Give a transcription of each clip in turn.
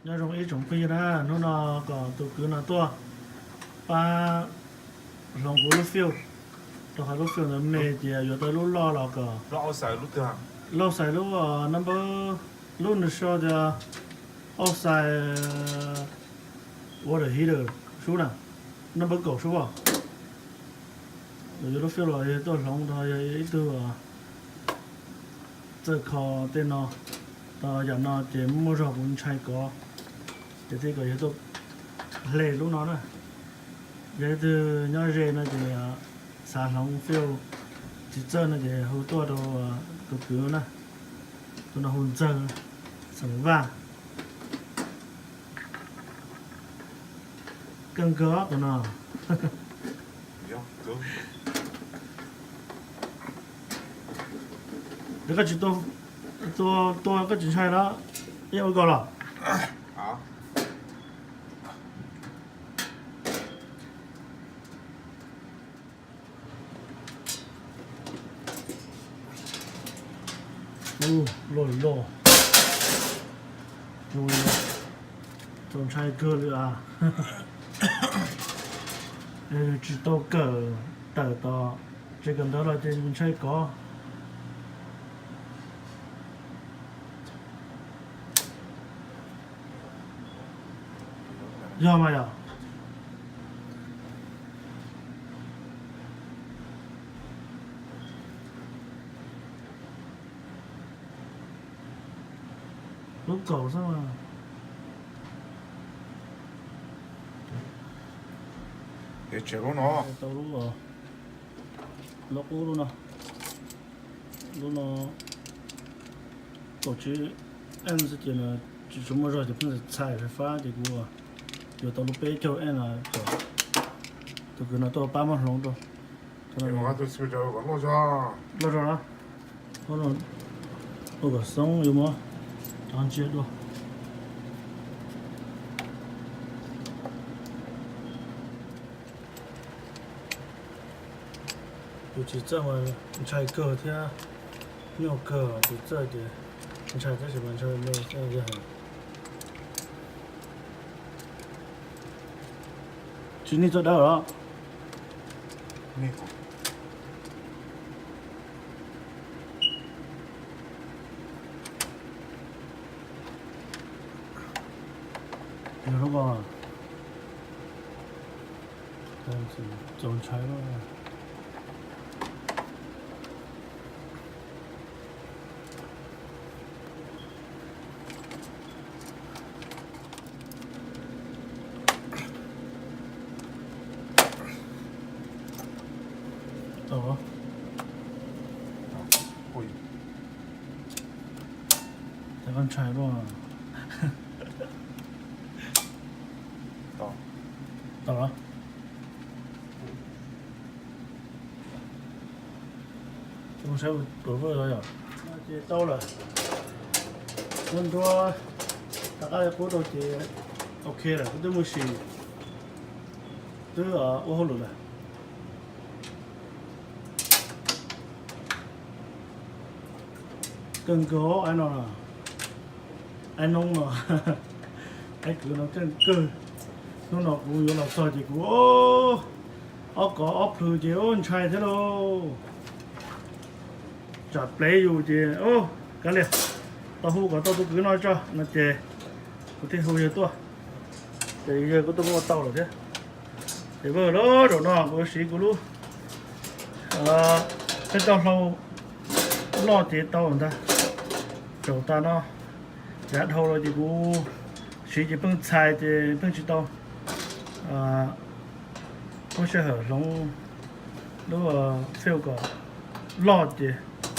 Nyob zoo ib tsoom phooj ywg na, hnub no kom tus kwv no tuaj pab hloov kuv lub fiuj, rau qhov lub fiuj ntawd me ces yuav tau lub loj los kom loj xais lub, lub nws sau tias outside water heater sub na, number kaum sub os. Yuav lub fiuj los yog tuaj hloov rau yog ib tug txawj kho tej no, yam no ces muaj zog kuv ntshai kov, ces thiaj kom yog tuaj hle lub no na. Yog ib tug nyob ze no ces xav hloov fiuj tsis txawj no ces hu tuaj rau tus kwv na, tus no hu Ntxawg, xeem Vaj. Kawg nkaus tus no. Koj tsis tua, koj tsis ntshai los yeej ua kaus los. Ub, loj loj. Txaus ntshai kawg li as. Tsis tau kawm tawm tom tsev kawm ntawv los ces ntshai kov. Yog mas yom. Lub kaum xwb mas. Tau lub, lub qub lub no, lub no kaum tsib ev xwb ces tsis tshua muaj zog ces pheej txhais fais fab ces kuv yuav tau lub peb caug ev no, tus kwv no tuaj pab muab hloov rau. Loj zog na, ua kom xoob yuav muab cov ntsia dua. Tus tsis txawj mas ntshai kawg thiab, nyuaj kawg, tus txawj ces ntshai tab sis mas ntshai me xwb yog. Tsis nig txoj dawb los? Yog lub ko, txaus ntshai lawm. Ntshai lawm. Tau los? Saib puas yog. Ces tau lawm. Nruab nruab, rov qab qub rau ces ok lawm, kuv twb muaj sim, twb ua hauj lwm lawm. Kawg nkaus no, aib noob no, aib kwv no kawg kawg. Hnub no kuv yuav los txog ces kuv ob kov ob plhws ces ntshai thiab lauj. Tsam plev yus ces kav liam, tau hu kom tau tus kwv no tso no ces kuv thiaj hu yawg tuaj. Ces yawg kuj tuaj muaj tau lawm thiab. Ces vaj lawm, zaum no kuv siv kuv lub peb toj hlau loj ces tau ntag. Zaum tas no yav dhau los ces kuv siv ces pheej txhais ces pheej tsis tau muab sij hawm hloov lub fiuj kom loj ces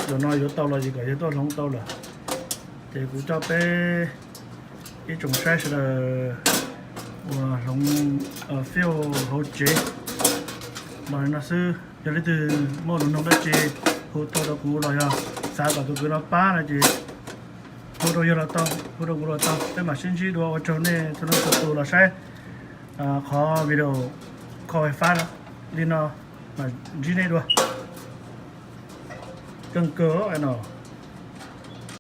zaum no yuav tau los ces kom yawg tuaj hloov tau lawm. Ces kuv coj peb ib tsoom saib sawv daws uas hloov fiuj hauv tsev los li no xwb. Yog leej twg muaj lus nug dab tsi hu tuaj rau kuv los yog xav kom tus kwv no pab no ces hu rau yawg los tau, hu rau kuv los tau, peb mam sib ntsib dua. Ua tsaug nej txhua leej txhua tus los saib qhov video kho fais fab li no, mam ntsib nej dua. Kawg kawg no.